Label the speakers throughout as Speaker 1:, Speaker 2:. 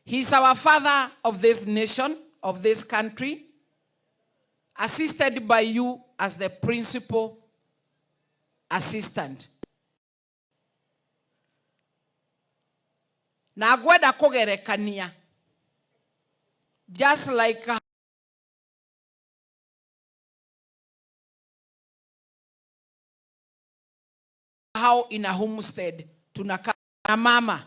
Speaker 1: He's our father of this nation, of this country, assisted by you as the principal assistant. Na ngwenda kũgerekania just like how in a homestead tunakaa na mama,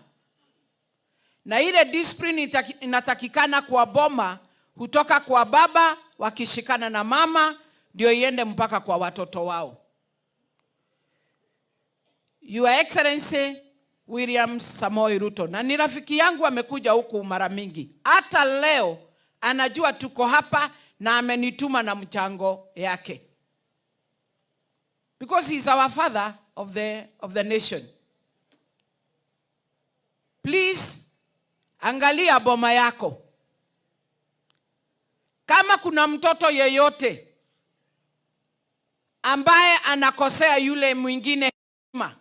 Speaker 1: na ile discipline inatakikana kwa boma hutoka kwa baba wakishikana na mama ndio iende mpaka kwa watoto wao. Your Excellency William Samoei Ruto, na ni rafiki yangu amekuja huku mara mingi, hata leo anajua tuko hapa na amenituma na mchango yake, because he's our father of the nation. Please angalia boma yako. Kama kuna mtoto yeyote ambaye anakosea yule mwingine heshima,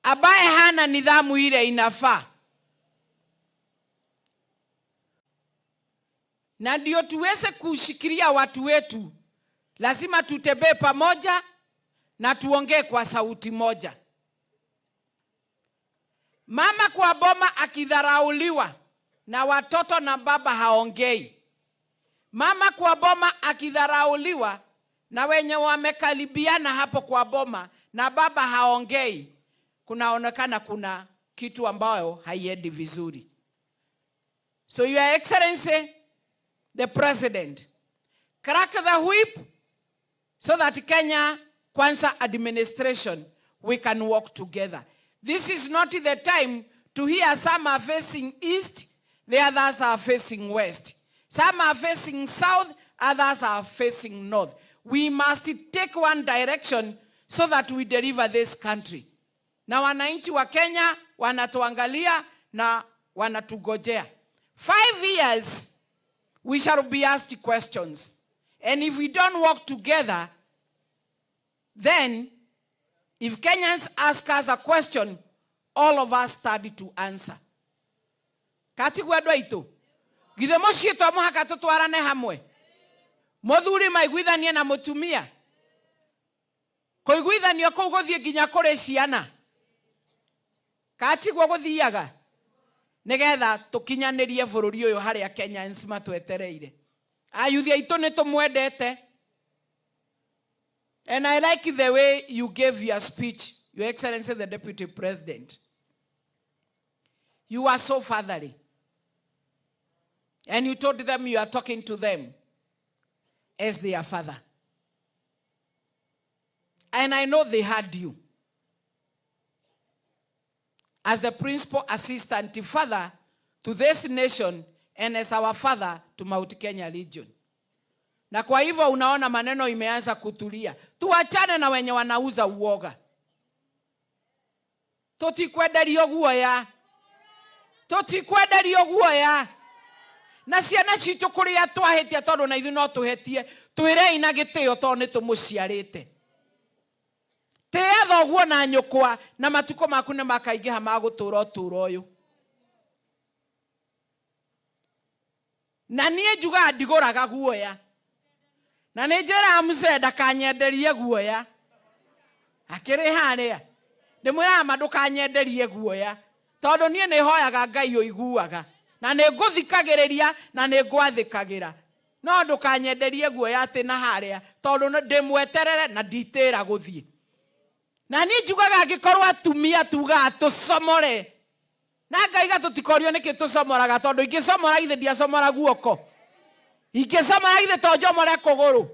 Speaker 1: ambaye hana nidhamu ile inafaa, na ndio tuweze kushikilia watu wetu, lazima tutembee pamoja na tuongee kwa sauti moja. Mama kwa boma akidharauliwa na watoto na baba haongei. Mama kwa boma akidharauliwa na wenye wamekaribiana hapo kwa boma na baba haongei, kunaonekana kuna kitu ambayo haiendi vizuri. So Your Excellency the President, crack the whip so that Kenya Kwanza administration, we can work together. This is not the time to hear some are facing east, the others are facing west. Some are facing south, others are facing north. We must take one direction so that we deliver this country. Na wananchi wa Kenya wanatuangalia na wanatugojea. 5 years we shall be asked questions. And if we don't work together, then if Kenyans ask us a question, all of us study to answer. Katiguo andũ aitũ, githĩ mũciĩ to mũhaka tũtwarane hamwe, mũthuri maiguithanie na mũtumia, kũiguithanio kũu gũthiĩ nginya kũrĩ ciana, katiguo gũthiaga, nĩgetha tũkinyanĩrie bũrũri ũyũ harĩa Kenyans matwetereire. Ayuthi aitũ, nĩ tũmwendete. And I like the way you gave your speech, Your Excellency the Deputy President. You are so fatherly. And you told them you are talking to them as their father. And I know they heard you as the principal assistant father to this nation and as our father to Mount Kenya region. Na kwa hivyo unaona maneno imeanza kutulia. Tuachane na wenye wanauza uoga. Tutikwenderio guoya. Tutikwenderio guoya. Na ciana citũ kũrĩa twahĩtia, tondũ na ithuĩ no tũhĩtie, twĩrei na gĩtĩo tondũ nĩ tũmũciarĩte. Tĩĩa thoguo na nyũkwa na matukũ maku nĩ makaingĩha ma gũtũũra ũtũũro ũyũ. Na niĩ njugaga ndigũraga guoya, na nĩ njĩraga mzee ndakanyenderie guoya. Akĩrĩ harĩa ndĩmwĩraga ma ndũkanyenderie guoya, tondũ niĩ nĩ hoyaga Ngai ũiguaga na nĩ ngũthikagĩrĩria na nĩ ngwathĩkagĩra, no ndũkanyenderie guoya atĩ na harĩa, tondũ ndĩmweterere na nditĩra gũthiĩ. Na niĩ njugaga angĩkorwo atumia tugaga tũcomore na ngaiga tũtikorio nĩkĩ tũcomoraga, tondũ ingĩcomora ithe ndiacomora guoko, ingĩcomora ithe to njomore kũgũrũ,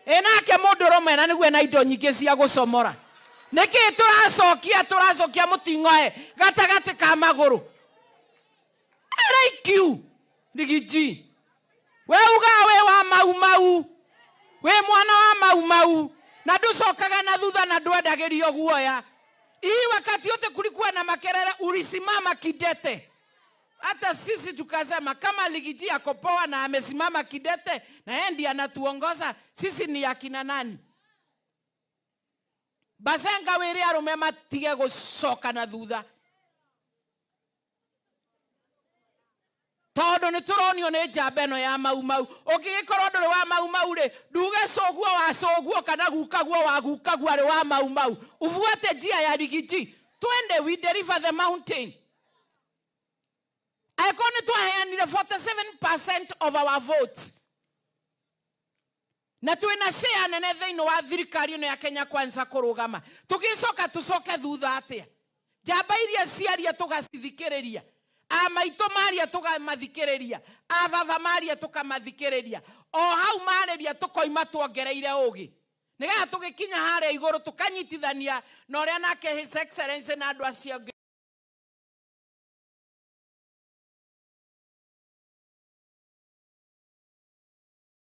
Speaker 1: ĩ nake mũndũrũme na nĩguo na indo nyingĩ cia gũcomora, nĩkĩ tũracokia tũracokia mũting'oe gatagatĩ ka magũrũ? I like you, Riggy G. We ugaga wĩ wa Mau Mau, wĩ mwana wa Mau Mau na ndũcokaga na thutha na ndwendagĩrio guoya. Hii wakati yote kulikuwa na makelele, ulisimama kidete. Hata sisi tukasema kama Riggy G ako poa na amesimama kidete na yeye ndiye anatuongoza, sisi ni akina nani? Basenga wĩre arũme matige gũcoka na thutha. Tondu nĩ tũronio nĩ njamba ĩno ya Mau Mau. Ũngĩgĩkorwo ndũrĩ wa Mau Mau rĩ, nduge cũguo wa cũguo kana gukaguo wa gukaguo arĩ wa Mau Mau. Ufuate njia ya Riggy G, twende, we deliver the mountain. Angĩkorwo nĩ twaheanire 47% of our votes na twĩna share nene thĩinĩ wa thirikari ĩno ya Kenya Kwanza kũrũgama, tũgĩcoka tũcoke thutha atĩa? Njamba iria ciaria tũgacithikĩrĩria, a maitũ maria tũkamathikĩrĩria, a baba maria tũkamathikĩrĩria, o hau marĩria tũkoima tuongereire ũgĩ, nĩgetha tũgĩkinya harĩa igũrũ tũkanyitithania na ũrĩa nake His Excellency na andũ acio angĩ.